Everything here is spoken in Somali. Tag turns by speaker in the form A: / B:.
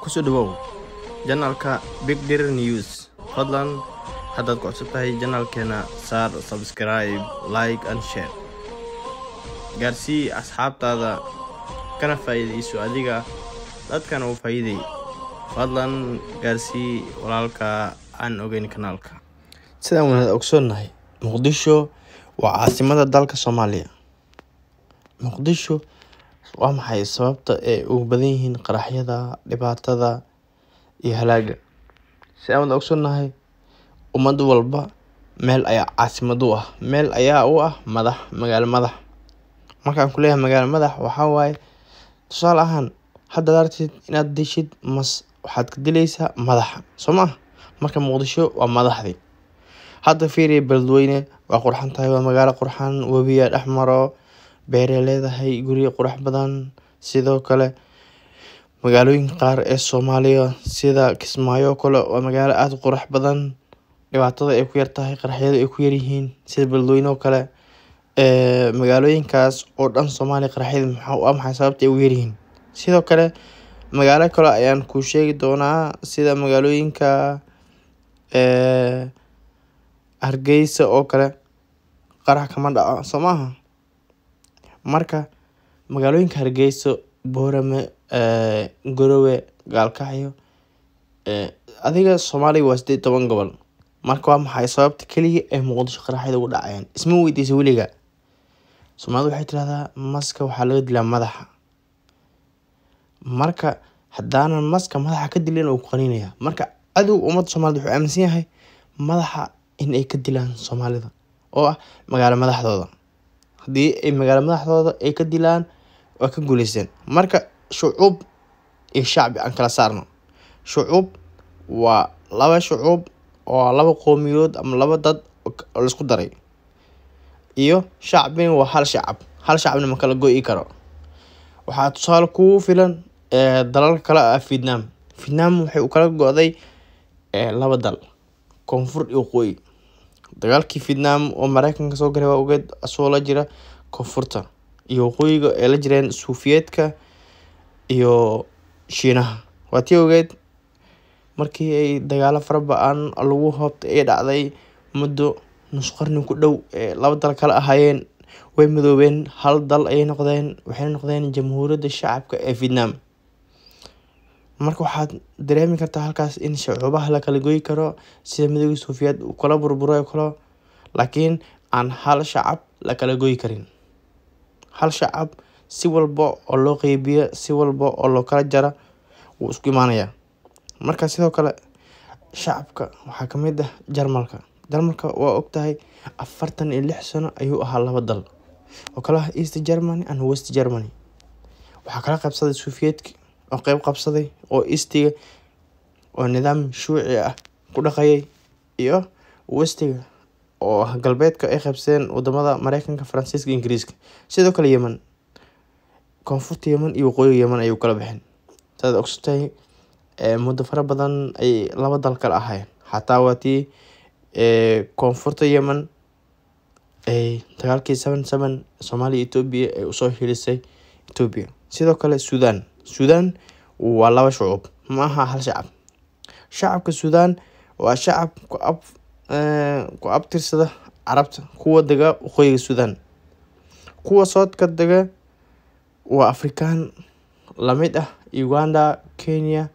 A: Kusoo dhawow channelka Big Dir News. Fadlan haddaad ku cusub tahay channelkeena, saar subscribe, like and share. Gaarsii asxaabtaada, kana faa'iidayso adiga, dadkana u faa'iiday. Fadlan gaarsii walaalka aan ogeyn kanaalka. Sidaan wada ogsoonnahay, Muqdisho waa caasimada dalka Soomaaliya. Muqdisho waa maxay sababta ay ugu badan yihiin qaraxyada, dhibaatada iyo halaaga? Sidaan wada ogsoonnahay, ummad walba meel ayaa caasimad u ah, meel ayaa u ah madax, magaalo madax. Markaan ku leeyahay magaalo madax, waxaa waaye tusaale ahaan haddaad aragtid inaad dishid mas, waxaad ka dilaysaa madaxa, soo ma? Marka Muqdisho waa madaxdii. Hadda fiiriya Beledweyne, waa qurxan tahay, waa magaalo qurxan, webiya dhex maro, beeray leedahay, guryo qurux badan. Sidoo kale magaalooyinka qaar ee Soomaaliya sida Kismaayo oo kale waa magaalo aada u qurux badan, dhibaatada ay ku yar tahay, qaraxyada ay ku yaryihiin sida Beledweyne oo kale. Magaalooyinkaas oo dhan Soomaaliya qaraxyada maxaa waa maxay sababta ay ugu yaryihiin? Sidoo kale magaalo kale ayaan kuu sheegi doonaa, sida magaalooyinka Hargeysa oo kale, qarax kama dhaco, soo maaha? Marka magaalooyinka Hargeysa, Boorame, Garowe, Gaalkacyo, adiga Soomaaliya waa 18 gobol. Marka waa maxay sababta keliya ee Muqdisho qaraxyada ugu dhacayaan? Isma weydiisa weliga? Soomaalida waxay tirahdaa maska waxaa laga dilaa madaxa. Marka haddaanan maska madaxa ka dilin, uu ku qaniinaya. Marka cadow ummadda Soomaalida wuxuu aaminsan yahay madaxa in ay ka dilaan Soomaalida oo ah magaalo madaxdooda. Haddii ay magaalo madaxdooda ay ka dilaan, waa ka guuleysteen. Marka shucuub iyo shacbi aan kala saarno. Shucuub waa laba shucuub oo laba qowmiyood ama laba dad oo laisku daray, iyo shacbina waa hal shacab. Hal shacabna ma kala go'i karo. Waxaa tusaale kugu filan dalalka kale ah Vietnam. Vietnam waxay u kala go'day laba dal, koonfur iyo waqooyi. Dagaalkii Vietnam oo Mareykanka soo galay waa ogeed, asagoo la jira koonfurta iyo waqooyiga ay la jireen Suufiyeedka iyo Shiinaha. Waa tii ogeed markii ay dagaalo fara ba-an lagu hoobtay ay dhacday, muddo nus qarni ku dhow ee laba dal kala ahaayeen, way midoobeen, hal dal ayay noqdeen, waxayna noqdeen Jamhuuriyadda Shacabka ee Vietnam. Marka waxaad dareemi kartaa halkaas in shucuubaha la kala goyi karo sida Midowgii Suufiyeed uu kala burburay oo kale, laakiin aan hal shacab la kala goyi karin. Hal shacab si walba oo loo qeybiyo, si walba oo loo kala jara, wuu isku imaanayaa. Marka sidoo kale shacabka waxaa kamid ah Jarmalka. Jarmalka waa ogtahay, 46 sano ayuu ahaa laba dal oo kala ah East Germany and West Germany. Waxaa kala qabsaday Suufiyeedki oo qeyb qabsaday oo Eastiga oo nidaam shuuci ah ku dhaqayay, iyo Westiga oo ah galbeedka ay qabsadeen wadamada Mareykanka, Faransiiska, Ingiriiska. Sidoo kale Yemen, koonfurta Yemen iyo waqooyiga Yemen ayuu kala baxeen. Saad ogsotahay, muddo fara badan ay laba dal kala ahaayeen. Xataa waa tii koonfurta Yemen ay dagaalkii 7-7 Soomaaliya, Ethiopia ay usoo hilisay Ethiopia. Sidoo kale Sudan. Sudan waa laba shucuub, ma aha hal shacab. Shacabka Sudan waa shacab ku abtirsada Carabta, kuwa dega waqooyiga Sudan. Kuwa soodka dega waa Afrikaan lamid ah Uganda, Kenya.